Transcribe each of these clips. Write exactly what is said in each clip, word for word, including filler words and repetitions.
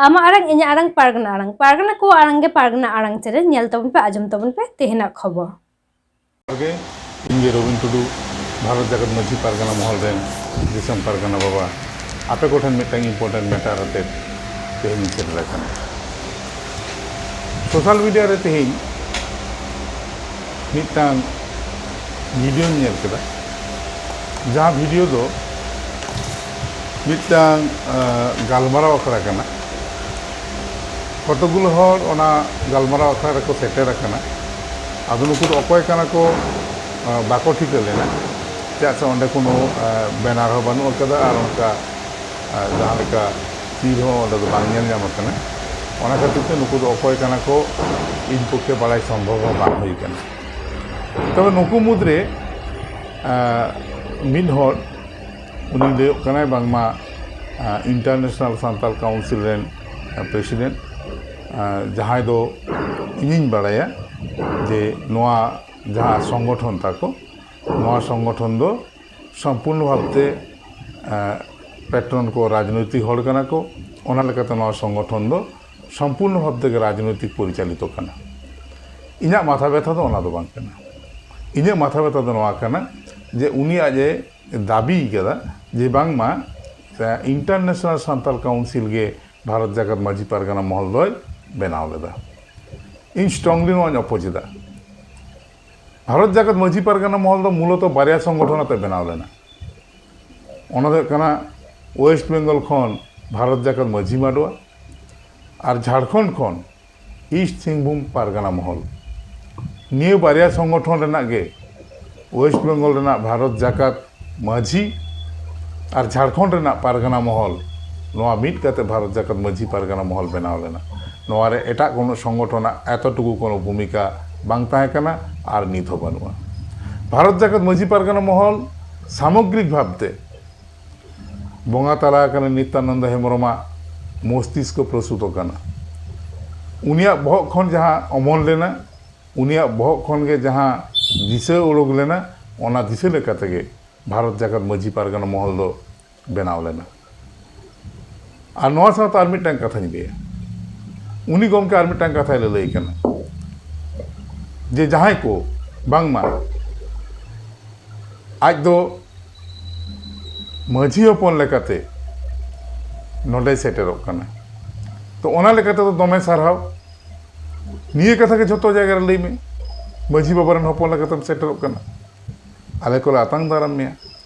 ᱟᱢᱟᱜ ᱟᱲᱟᱝ, ᱤᱧᱟᱹᱜ ᱟᱲᱟᱝ, ᱯᱟᱨᱜᱟᱱᱟ ᱟᱲᱟᱝ᱾ ᱯᱟᱨᱜᱟᱱᱟ ᱠᱚᱣᱟᱜ ᱟᱲᱟᱝ ᱜᱮ ᱯᱟᱨᱜᱟᱱᱟ ᱟᱲᱟᱝ ᱪᱮᱱᱮᱞ᱾ ᱧᱮᱞ ᱛᱟᱵᱚᱱ ᱯᱮ, ᱟᱸᱡᱚᱢ ᱛᱟᱵᱚᱱ ᱯᱮ ᱛᱮᱦᱮᱧᱟᱜ ᱠᱷᱚᱵᱚᱨ᱾ ᱜᱮ, ᱤᱧ ᱜᱮ ᱨᱚᱵᱤᱱ ᱴᱩᱰᱩ, ᱵᱷᱟᱨᱚᱛ ᱡᱟᱠᱟᱛ ᱢᱟᱹᱡᱷᱤ ᱯᱟᱨᱜᱟᱱᱟ ᱢᱚᱦᱚᱞ ᱨᱮᱱ ᱫᱤᱥᱚᱢ ᱯᱟᱨᱜᱟᱱᱟ ᱵᱟᱵᱟ, ᱟᱯᱮ ᱠᱚᱴᱷᱮᱱ ᱢᱤᱫᱴᱟᱝ important matter ᱟᱛᱮ ᱛᱮᱦᱮᱧ ᱤᱧ ᱥᱮᱴᱮᱨ ᱟᱠᱟᱱᱟ᱾ ᱥᱳᱥᱟᱞ ᱢᱤᱰᱤᱭᱟ ᱨᱮ ᱛᱮᱦᱮᱧ ᱢᱤᱫᱴᱟᱝ ᱵᱷᱤᱰᱤᱭᱳᱧ ᱧᱮᱞ ᱠᱮᱫᱟ, ᱡᱟᱦᱟᱸ ᱵᱷᱤᱰᱤᱭᱳ ᱫᱚ ᱢᱤᱫᱴᱟᱝ, ᱟᱸ, ᱜᱟᱞᱢᱟᱨᱟᱣ ᱟᱠᱷᱲᱟ ᱠᱟᱱᱟ᱾ ᱠᱚᱛᱚᱠ ᱜᱩᱞᱳ ᱦᱚᱲ ᱚᱱᱟ ᱜᱟᱞᱢᱟᱨᱟᱣ ᱟᱠᱷᱲᱟ ᱨᱮᱠᱚ ᱥᱮᱴᱮᱨ ᱟᱠᱟᱱᱟ᱾ ᱟᱫᱚ ᱱᱩᱠᱩ ᱫᱚ ᱚᱠᱚᱭ ᱠᱟᱱᱟ ᱠᱚ, ᱟᱸ, ᱵᱟᱠᱚ ᱴᱷᱤᱠᱟᱹ ᱞᱮᱱᱟ, ᱪᱮᱫᱟᱜ ᱥᱮ ᱚᱸᱰᱮ ᱠᱳᱱᱳ, ᱟᱸ, ᱵᱮᱱᱟᱨ ᱦᱚᱸ ᱵᱟᱹᱱᱩᱜ ᱟᱠᱟᱫᱟ ᱟᱨ ᱚᱱᱠᱟ, ᱟᱸ, ᱡᱟᱦᱟᱸ ᱞᱮᱠᱟ ᱛᱤᱨ ᱦᱚᱸ ᱚᱸᱰᱮ ᱫᱚ ᱵᱟᱝ ᱧᱮᱞ ᱧᱟᱢ ᱟᱠᱟᱱᱟ᱾ ᱚᱱᱟ ᱠᱷᱟᱹᱛᱤᱨ ᱛᱮ ᱱᱩᱠᱩ ᱫᱚ ᱚᱠᱚᱭ ᱠᱟᱱᱟ ᱠᱚ, ᱤᱧ ᱯᱚᱠᱠᱷᱮ ᱵᱟᱲᱟᱭ ᱥᱚᱢᱵᱷᱚᱵ ᱦᱚᱸ ᱵᱟᱝ ᱦᱩᱭ ᱟᱠᱟᱱᱟ᱾ ᱛᱚᱵᱮ ᱱᱩᱠᱩ ᱢᱩᱫᱽᱨᱮ, ᱟᱸ, ᱢᱤᱫ ᱦᱚᱲ, ᱩᱱᱤ ᱞᱟᱹᱭᱚᱜ ᱠᱟᱱᱟᱭ ᱵᱟᱝᱢᱟ, ᱟᱸ, International Santal Council ᱨᱮᱱ, ᱟᱸ, president, ᱟᱸ, ᱡᱟᱦᱟᱸᱭ ᱫᱚ ᱤᱧᱤᱧ ᱵᱟᱲᱟᱭᱟ ᱡᱮ ᱱᱚᱣᱟ ᱡᱟᱦᱟᱸ ᱥᱚᱝᱜᱚᱴᱷᱚᱱ ᱛᱟᱠᱚ, ᱱᱚᱣᱟ ᱥᱚᱝᱜᱚᱴᱷᱚᱱ ᱫᱚ ᱥᱚᱢᱯᱩᱨᱱᱚ ᱵᱷᱟᱵᱽᱛᱮ, ᱟᱸ, patron ᱠᱚ ᱨᱟᱡᱽᱱᱳᱭᱛᱤᱠ ᱦᱚᱲ ᱠᱟᱱᱟ ᱠᱚ, ᱚᱱᱟ ᱞᱮᱠᱟᱛᱮ ᱱᱚᱣᱟ ᱥᱚᱝᱜᱚᱴᱷᱚᱱ ᱫᱚ ᱥᱚᱢᱯᱩᱨᱱᱚ ᱵᱷᱟᱵᱽ ᱛᱮᱜᱮ ᱨᱟᱡᱽᱱᱳᱭᱛᱤᱠ ᱯᱚᱨᱤᱪᱟᱞᱤᱛᱚ ᱠᱟᱱᱟ᱾ ᱤᱧᱟᱹᱜ ᱢᱟᱛᱷᱟ ᱵᱮᱛᱷᱟ ᱫᱚ ᱚᱱᱟ ᱫᱚ ᱵᱟᱝ ᱠᱟᱱᱟ᱾ ᱤᱧᱟᱹᱜ ᱢᱟᱛᱷᱟ ᱵᱮᱛᱷᱟ ᱫᱚ ᱱᱚᱣᱟ ᱠᱟᱱᱟ ᱡᱮ ᱩᱱᱤ ᱟᱡ ᱮ ᱫᱟᱹᱵᱤ ᱠᱟᱫᱟ ᱡᱮ ᱵᱟᱝᱢᱟ, ᱮ, International Santal Council ᱜᱮ ᱵᱷᱟᱨᱚᱛ ᱡᱟᱠᱟᱛ ᱢᱟᱹᱡᱷᱤ ᱯᱟᱨᱜᱟᱱᱟ ᱢᱚᱦᱚᱞ ᱫᱚᱭ ᱵᱮᱱᱟᱣ ᱞᱮᱫᱟ᱾ ᱤᱧ strongly ᱱᱚᱣᱟᱧ ᱚᱯᱳᱡᱽ ᱮᱫᱟ᱾ ᱵᱷᱟᱨᱚᱛ ᱡᱟᱠᱟᱛ ᱢᱟᱹᱡᱷᱤ ᱯᱟᱨᱜᱟᱱᱟ ᱢᱚᱦᱚᱞ ᱫᱚ ᱢᱩᱞᱚᱛᱚ ᱵᱟᱨᱭᱟ ᱥᱚᱝᱜᱚᱴᱷᱚᱱ ᱟᱛᱮ ᱵᱮᱱᱟᱣ ᱞᱮᱱᱟ᱾ ᱚᱱᱟ ᱫᱚ ᱦᱩᱭᱩᱜ ᱠᱟᱱᱟ ᱳᱭᱮᱥᱴ ᱵᱮᱝᱜᱚᱞ ᱠᱷᱚᱱ ᱵᱷᱟᱨᱚᱛ ᱡᱟᱠᱟᱛ ᱢᱟᱹᱡᱷᱤ ᱢᱟᱰᱣᱟ ᱟᱨ ᱡᱷᱟᱲᱠᱷᱚᱸᱰ ᱠᱷᱚᱱ ᱤᱥᱴ ᱥᱤᱝᱵᱷᱩᱢ ᱯᱟᱨᱜᱟᱱᱟ ᱢᱚᱦᱚᱞ᱾ ᱱᱤᱭᱟᱹ ᱵᱟᱨᱭᱟ ᱥᱚᱝᱜᱚᱴᱷᱚᱱ ᱨᱮᱱᱟᱜ ᱜᱮ ᱳᱭᱮᱥᱴ ᱵᱮᱝᱜᱚᱞ ᱨᱮᱱᱟᱜ ᱵᱷᱟᱨᱚᱛ ᱡᱟᱠᱟᱛ ᱢᱟᱹᱡᱷᱤ ᱟᱨ ᱡᱷᱟᱲᱠᱷᱚᱸᱰ ᱨᱮᱱᱟᱜ ᱯᱟᱨᱜᱟᱱᱟ ᱢᱚᱦᱚᱞ, ᱱᱚᱣᱟ ᱢᱤᱫ ᱠᱟᱛᱮ ᱵᱷᱟᱨᱚᱛ ᱡᱟᱠᱟᱛ ᱢᱟᱹᱡᱷᱤ ᱯᱟᱨᱜᱟᱱᱟ ᱢᱚᱦᱚᱞ ᱵᱮᱱᱟᱣ ᱞᱮᱱᱟ᱾ ᱱᱚᱣᱟ ᱨᱮ ᱮᱴᱟᱜ ᱠᱳᱱᱳ ᱥᱚᱝᱜᱚᱴᱷᱚᱱᱟᱜ ᱮᱛᱚᱴᱩᱠᱩ ᱠᱳᱱᱳ ᱵᱷᱩᱢᱤᱠᱟ ᱵᱟᱝ ᱛᱟᱦᱮᱸ ᱠᱟᱱᱟ ᱟᱨ ᱱᱤᱛ ᱦᱚᱸ ᱵᱟᱹᱱᱩᱜᱼᱟ᱾ ᱵᱷᱟᱨᱚᱛ ᱡᱟᱠᱟᱛ ᱢᱟᱹᱡᱷᱤ ᱯᱟᱨᱜᱟᱱᱟ ᱢᱚᱦᱚᱞ ᱥᱟᱢᱚᱜᱽᱨᱤᱠ ᱵᱷᱟᱵᱽᱛᱮ ᱵᱚᱸᱜᱟ ᱛᱟᱞᱟ ᱟᱠᱟᱱ ᱱᱤᱛᱭᱟᱱᱚᱱᱫᱚ ᱦᱮᱢᱵᱨᱚᱢᱟᱜ ᱢᱚᱥᱛᱤᱥᱠᱚ ᱯᱨᱚᱥᱩᱛᱚ ᱠᱟᱱᱟ᱾ ᱩᱱᱤᱭᱟᱜ ᱵᱚᱦᱚᱜ ᱠᱷᱚᱱ ᱡᱟᱦᱟᱸ ᱚᱢᱚᱱ ᱞᱮᱱᱟ, ᱩᱱᱤᱭᱟᱜ ᱵᱚᱦᱚᱜ ᱠᱷᱚᱱ ᱜᱮ ᱡᱟᱦᱟᱸ ᱫᱤᱥᱟᱹ ᱩᱰᱩᱠ ᱞᱮᱱᱟ, ᱚᱱᱟ ᱫᱤᱥᱟᱹ ᱞᱮᱠᱟ ᱛᱮᱜᱮ ᱵᱷᱟᱨᱚᱛ ᱡᱟᱠᱟᱛ ᱢᱟᱹᱡᱷᱤ ᱯᱟᱨᱜᱟᱱᱟ ᱢᱚᱦᱚᱞ ᱫᱚ ᱵᱮᱱᱟᱣ ᱞᱮᱱᱟ᱾ ᱟᱨ ᱱᱚᱣᱟ ᱥᱟᱶᱛᱮ ᱟᱨ ᱢᱤᱫᱴᱟᱝ ᱠᱟᱛᱷᱟᱧ ᱞᱟᱹᱭᱟ᱾ ᱩᱱᱤ ᱜᱚᱢᱠᱮ ᱟᱨ ᱢᱤᱫᱴᱟᱝ ᱠᱟᱛᱷᱟᱭ ᱞᱟᱹᱞᱟᱹᱭ ᱠᱟᱱᱟ, ᱡᱮ ᱡᱟᱦᱟᱸᱭ ᱠᱚ ᱵᱟᱝᱢᱟ ᱟᱡ ᱫᱚ ᱢᱟᱹᱡᱷᱤ ᱦᱚᱯᱚᱱ ᱞᱮᱠᱟᱛᱮ ᱱᱚᱰᱮᱭ ᱥᱮᱴᱮᱨᱚᱜ ᱠᱟᱱᱟ, ᱛᱚ ᱚᱱᱟ ᱞᱮᱠᱟᱛᱮ ᱫᱚ ᱫᱚᱢᱮ ᱥᱟᱨᱦᱟᱣ᱾ ᱱᱤᱭᱟᱹ ᱠᱟᱛᱷᱟ ᱜᱮ ᱡᱷᱚᱛᱚ ᱡᱟᱭᱜᱟ ᱨᱮ ᱞᱟᱹᱭ ᱢᱮ, ᱢᱟᱹᱡᱷᱤ ᱵᱟᱵᱟ ᱨᱮᱱ ᱦᱚᱯᱚᱱ ᱞᱮᱠᱟᱛᱮᱢ ᱥᱮᱴᱮᱨᱚᱜ ᱠᱟᱱᱟ, ᱟᱞᱮ ᱠᱚᱞᱮ ᱟᱛᱟᱝ ᱫᱟᱨᱟᱢ ᱢᱮᱭᱟ᱾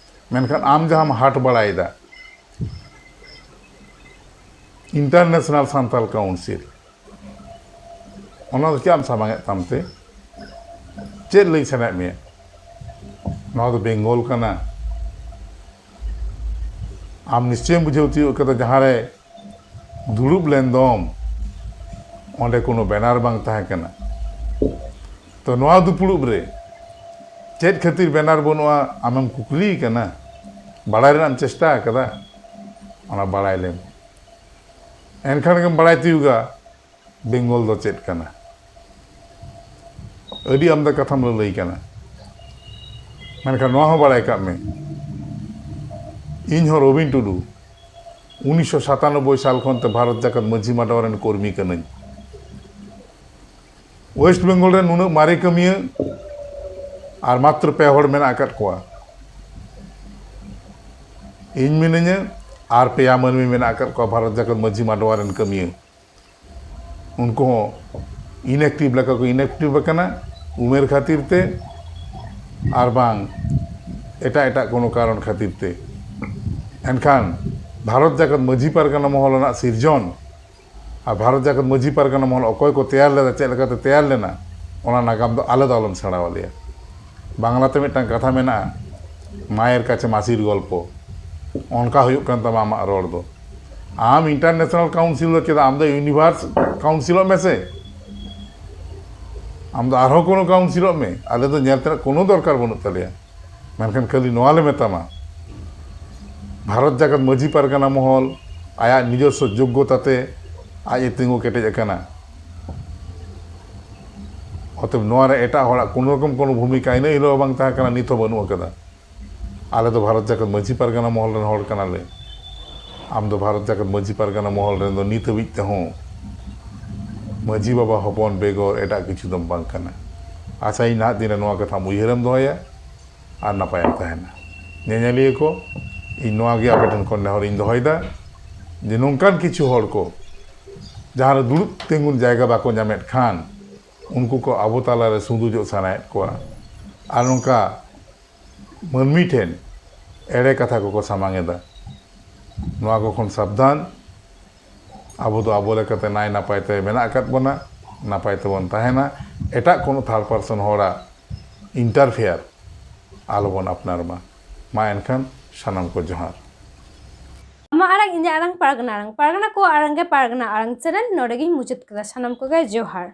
ᱢᱮᱱᱠᱷᱟᱱ ᱟᱢ ᱡᱟᱦᱟᱸᱢ ᱦᱟᱴ ᱵᱟᱲᱟᱭᱮᱫᱟ ᱤᱱᱴᱟᱨᱱᱮᱥᱱᱟᱞ ᱥᱟᱱᱛᱟᱞ ᱠᱟᱣᱩᱱᱥᱤᱞ, ᱚᱱᱟ ᱫᱚ ᱪᱮᱫ ᱮᱢ ᱥᱟᱢᱟᱝ ᱮᱫ ᱛᱟᱢ ᱛᱮ? ᱪᱮᱫ ᱞᱟᱹᱭ ᱥᱟᱱᱟᱭᱮᱫ ᱢᱮᱭᱟ? ᱱᱚᱣᱟ ᱫᱚ ᱵᱮᱝᱜᱚᱞ ᱠᱟᱱᱟ᱾ ᱟᱢ ᱱᱤᱥᱪᱚᱭᱮᱢ ᱵᱩᱡᱷᱟᱹᱣ ᱛᱤᱭᱳᱜ ᱠᱟᱫᱟ, ᱡᱟᱦᱟᱸ ᱨᱮ ᱫᱩᱲᱩᱵ ᱞᱮᱱ ᱫᱚᱢ, ᱚᱸᱰᱮ ᱠᱳᱱᱳ ᱵᱮᱱᱟᱨ ᱵᱟᱝ ᱛᱟᱦᱮᱸ ᱠᱟᱱᱟ᱾ ᱛᱚ, ᱱᱚᱣᱟ ᱫᱩᱯᱲᱩᱵ ᱨᱮ ᱪᱮᱫ ᱠᱷᱟᱹᱛᱤᱨ ᱵᱮᱱᱟᱨ ᱵᱟᱹᱱᱩᱜᱼᱟ, ᱟᱢᱮᱢ ᱠᱩᱠᱞᱤ ᱠᱟᱱᱟ, ᱵᱟᱲᱟᱭ ᱨᱮᱱᱟᱜ ᱮᱢ ᱪᱮᱥᱴᱟ ᱟᱠᱟᱫᱟ? ᱚᱱᱟ ᱵᱟᱲᱟᱭ ᱞᱮᱢ, ᱮᱱᱠᱷᱟᱱ ᱜᱮᱢ ᱵᱟᱲᱟᱭ ᱛᱤᱭᱳᱜᱟ ᱵᱮᱝᱜᱚᱞ ᱫᱚ ᱪᱮᱫ ᱠᱟᱱᱟ᱾ ᱟᱹᱰᱤ ᱟᱢᱫᱟ ᱠᱟᱛᱷᱟᱢ ᱞᱟᱹᱞᱟᱹᱭ ᱠᱟᱱᱟ, ᱢᱮᱱᱠᱷᱟᱱ ᱱᱚᱣᱟ ᱦᱚᱸ ᱵᱟᱲᱟᱭ ᱠᱟᱜ ᱢᱮ, ᱤᱧ ᱦᱚᱸ ᱨᱚᱵᱤᱱ ᱴᱩᱰᱩ ᱩᱱᱤᱥᱥᱚ ᱥᱟᱛᱟᱱᱚᱵᱵᱳᱭ ᱥᱟᱞ ᱠᱷᱚᱱ ᱛᱮ ᱵᱷᱟᱨᱚᱛ ᱡᱟᱠᱟᱛ ᱢᱟᱹᱡᱷᱤ ᱢᱟᱰᱣᱟ ᱨᱮᱱ ᱠᱚᱨᱢᱤ ᱠᱟᱹᱱᱟᱹᱧ᱾ ᱳᱭᱮᱥᱴ ᱵᱮᱝᱜᱚᱞ ᱨᱮ ᱱᱩᱱᱟᱹᱜ ᱢᱟᱨᱮ ᱠᱟᱹᱢᱤᱭᱟᱹ ᱟᱨ ᱢᱟᱛᱨᱚ ᱯᱮ ᱦᱚᱲ ᱢᱮᱱᱟᱜ ᱟᱠᱟᱫ ᱠᱚᱣᱟ᱾ ᱤᱧ ᱢᱤᱱᱟᱹᱧᱟ ᱟᱨ ᱯᱮᱭᱟ ᱢᱟᱹᱱᱢᱤ ᱢᱮᱱᱟᱜ ᱟᱠᱟᱫ ᱠᱚᱣᱟ ᱵᱷᱟᱨᱚᱛ ᱡᱟᱠᱟᱛ ᱢᱟᱹᱡᱷᱤ ᱢᱟᱰᱣᱟ ᱨᱮᱱ ᱠᱟᱹᱢᱤᱭᱟᱹ᱾ ᱩᱱᱠᱩ ᱦᱚᱸ ᱤᱱᱮᱠᱴᱤᱵᱷ ᱞᱮᱠᱟ ᱠᱚ ᱤᱱᱮᱠᱴᱤᱵᱷ ᱟᱠᱟᱱᱟ, ᱩᱢᱮᱨ ᱠᱷᱟᱹᱛᱤᱨ ᱛᱮ ᱟᱨ ᱵᱟᱝ ᱮᱴᱟᱜ ᱮᱴᱟᱜ ᱠᱳᱱᱳ ᱠᱟᱨᱚᱱ ᱠᱷᱟᱹᱛᱤᱨ ᱛᱮ᱾ ᱮᱱᱠᱷᱟᱱ ᱵᱷᱟᱨᱚᱛ ᱡᱟᱠᱟᱛ ᱢᱟᱹᱡᱷᱤ ᱯᱟᱨᱜᱟᱱᱟ ᱢᱚᱦᱚᱞ ᱨᱮᱱᱟᱜ ᱥᱤᱨᱡᱚᱱ ᱟᱨ ᱵᱷᱟᱨᱚᱛ ᱡᱟᱠᱟᱛ ᱢᱟᱹᱡᱷᱤ ᱯᱟᱨᱜᱟᱱᱟ ᱢᱚᱦᱚᱞ ᱚᱠᱚᱭ ᱠᱚ ᱛᱮᱭᱟᱨ ᱞᱮᱫᱟ, ᱪᱮᱫ ᱞᱮᱠᱟᱛᱮ ᱛᱮᱭᱟᱨ ᱞᱮᱱᱟ, ᱚᱱᱟ ᱱᱟᱜᱟᱢ ᱫᱚ ᱟᱞᱮ ᱫᱚ ᱟᱞᱚᱢ ᱥᱮᱬᱟᱣ ᱟᱞᱮᱭᱟ᱾ ᱵᱟᱝᱞᱟᱛᱮ ᱢᱤᱫᱴᱟᱝ ᱠᱟᱛᱷᱟ ᱢᱮᱱᱟᱜᱼᱟ, "ᱢᱟᱭᱮᱨ ᱠᱟᱪᱷᱮ ᱢᱟᱥᱤᱨ ᱜᱚᱞᱯᱚ", ᱚᱱᱠᱟ ᱦᱩᱭᱩᱜ ᱠᱟᱱ ᱛᱟᱢᱟ ᱟᱢᱟᱜ ᱨᱚᱲ ᱫᱚ᱾ ᱟᱢ ᱤᱱᱴᱟᱨᱱᱮᱥᱱᱟᱞ ᱠᱟᱣᱩᱱᱥᱤᱞ ᱫᱚ ᱪᱮᱫᱟᱜ? ᱟᱢ ᱫᱚ ᱤᱭᱩᱱᱤᱵᱷᱟᱨᱥ ᱠᱟᱣᱩᱱᱥᱤᱞᱚᱜ ᱢᱮᱥᱮ, ᱟᱢ ᱫᱚ ᱟᱨᱦᱚᱸ ᱠᱳᱱᱳ ᱠᱟᱣᱩᱱᱥᱤᱞᱚᱜ ᱢᱮ, ᱟᱞᱮ ᱫᱚ ᱧᱮᱞ ᱛᱮᱱᱟᱜ ᱠᱳᱱᱳ ᱫᱚᱨᱠᱟᱨ ᱵᱟᱹᱱᱩᱜ ᱛᱟᱞᱮᱭᱟ᱾ ᱢᱮᱱᱠᱷᱟᱱ ᱠᱷᱟᱹᱞᱤ ᱱᱚᱣᱟ ᱞᱮ ᱢᱮᱛᱟᱢᱟ, ᱵᱷᱟᱨᱚᱛ ᱡᱟᱠᱟᱛ ᱢᱟᱹᱡᱷᱤ ᱯᱟᱨᱜᱟᱱᱟ ᱢᱚᱦᱚᱞ ᱟᱭᱟᱜ ᱱᱤᱡᱚᱥᱥᱚ ᱡᱳᱜᱽᱜᱚᱛᱟ ᱛᱮ ᱟᱡ ᱮ ᱛᱤᱸᱜᱩ ᱠᱮᱴᱮᱡ ᱟᱠᱟᱱᱟ᱾ ᱚᱛᱮᱵ ᱱᱚᱣᱟ ᱨᱮ ᱮᱴᱟᱜ ᱦᱚᱲᱟᱜ ᱠᱳᱱᱳ ᱨᱚᱠᱚᱢ ᱠᱳᱱᱳ ᱵᱷᱩᱢᱤᱠᱟ ᱤᱱᱟᱹ ᱦᱤᱞᱳᱜ ᱦᱚᱸ ᱵᱟᱝ ᱛᱟᱦᱮᱸ ᱠᱟᱱᱟ, ᱱᱤᱛ ᱦᱚᱸ ᱵᱟᱹᱱᱩᱜ ᱟᱠᱟᱫᱟ᱾ ᱟᱞᱮ ᱫᱚ ᱵᱷᱟᱨᱚᱛ ᱡᱟᱠᱟᱛ ᱢᱟᱹᱡᱷᱤ ᱯᱟᱨᱜᱟᱱᱟ ᱢᱚᱦᱚᱞ ᱨᱮᱱ ᱦᱚᱲ ᱠᱟᱱᱟᱞᱮ᱾ ᱟᱢ ᱫᱚ ᱵᱷᱟᱨᱚᱛ ᱡᱟᱠᱟᱛ ᱢᱟᱹᱡᱷᱤ ᱯᱟᱨᱜᱟᱱᱟ ᱢᱚᱦᱚᱞ ᱨᱮᱱ ᱫᱚ ᱱᱤᱛ ᱦᱟᱹᱵᱤᱡ ᱛᱮᱦᱚᱸ ᱢᱟᱹᱡᱷᱤ ᱵᱟᱵᱟ ᱦᱚᱯᱚᱱ ᱵᱮᱜᱚᱨ ᱮᱴᱟᱜ ᱠᱤᱪᱷᱩ ᱫᱚᱢ ᱵᱟᱝ ᱠᱟᱱᱟ᱾ ᱟᱥᱟᱭᱟᱹᱧ ᱱᱟᱦᱟᱜ ᱫᱤᱱ ᱨᱮ ᱱᱚᱣᱟ ᱠᱟᱛᱷᱟᱢ ᱩᱭᱦᱟᱹᱨᱮᱢ ᱫᱚᱦᱚᱭᱟ ᱟᱨ ᱱᱟᱯᱟᱭᱮᱢ ᱛᱟᱦᱮᱱᱟ᱾ ᱧᱮᱧᱮᱞᱤᱭᱟᱹ ᱠᱚ, ᱤᱧ ᱱᱚᱣᱟ ᱜᱮ ᱟᱯᱮ ᱴᱷᱮᱱ ᱠᱷᱚᱱ ᱱᱮᱦᱚᱨ ᱤᱧ ᱫᱚᱦᱚᱭᱮᱫᱟ ᱡᱮ ᱱᱚᱝᱠᱟᱱ ᱠᱤᱪᱷᱩ ᱦᱚᱲ ᱠᱚ ᱡᱟᱦᱟᱸ ᱨᱮ ᱫᱩᱲᱩᱵ ᱛᱤᱸᱜᱩᱱ ᱡᱟᱭᱜᱟ ᱵᱟᱠᱚ ᱧᱟᱢᱮᱫ ᱠᱷᱟᱱ ᱩᱱᱠᱩ ᱠᱚ ᱟᱵᱚ ᱛᱟᱞᱟᱨᱮ ᱥᱩᱸᱫᱩᱡᱚᱜ ᱥᱟᱱᱟᱭᱮᱫ ᱠᱚᱣᱟ ᱟᱨ ᱱᱚᱝᱠᱟ ᱢᱟᱹᱱᱢᱤ ᱴᱷᱮᱱ ᱮᱲᱮ ᱠᱟᱛᱷᱟ ᱠᱚᱠᱚ ᱥᱟᱢᱟᱝ ᱮᱫᱟ᱾ ᱱᱚᱣᱟ ᱠᱚ ᱠᱷᱚᱱ ᱥᱟᱵᱫᱷᱟᱱ᱾ ᱟᱵᱚ ᱫᱚ ᱟᱵᱚ ᱞᱮᱠᱟᱛᱮ ᱱᱟᱭ ᱱᱟᱯᱟᱭ ᱛᱮ ᱢᱮᱱᱟᱜ ᱟᱠᱟᱫ ᱵᱚᱱᱟ, ᱱᱟᱯᱟᱭ ᱛᱮᱵᱚᱱ ᱛᱟᱦᱮᱱᱟ᱾ ᱮᱴᱟᱜ ᱠᱳᱱᱳ ᱛᱷᱟᱨᱰ ᱯᱟᱨᱥᱚᱱ ᱦᱚᱲᱟᱜ ᱤᱱᱴᱟᱨᱯᱷᱮᱭᱟᱨ ᱟᱞᱚᱵᱚᱱ ᱟᱯᱱᱟᱨ ᱢᱟ᱾ ᱢᱟ ᱮᱱᱠᱷᱟᱱ ᱥᱟᱱᱟᱢ ᱠᱚ ᱡᱚᱦᱟᱨ᱾ ᱟᱢᱟᱜ ᱟᱲᱟᱝ, ᱤᱧᱟᱹᱜ ᱟᱲᱟᱝ, ᱯᱟᱨᱜᱟᱱᱟ ᱟᱲᱟᱝ, ᱯᱟᱨᱜᱟᱱᱟ ᱠᱚᱣᱟᱜ ᱟᱲᱟᱝ ᱜᱮ ᱯᱟᱨᱜᱟᱱᱟ ᱟᱲᱟᱝ ᱪᱮᱱᱮᱞ ᱱᱚᱰᱮ ᱜᱤᱧ ᱢᱩᱪᱟᱹᱫ ᱠᱮᱫᱟ᱾ ᱥᱟᱱᱟᱢ ᱠᱚᱜᱮ ᱡᱚᱦᱟᱨ᱾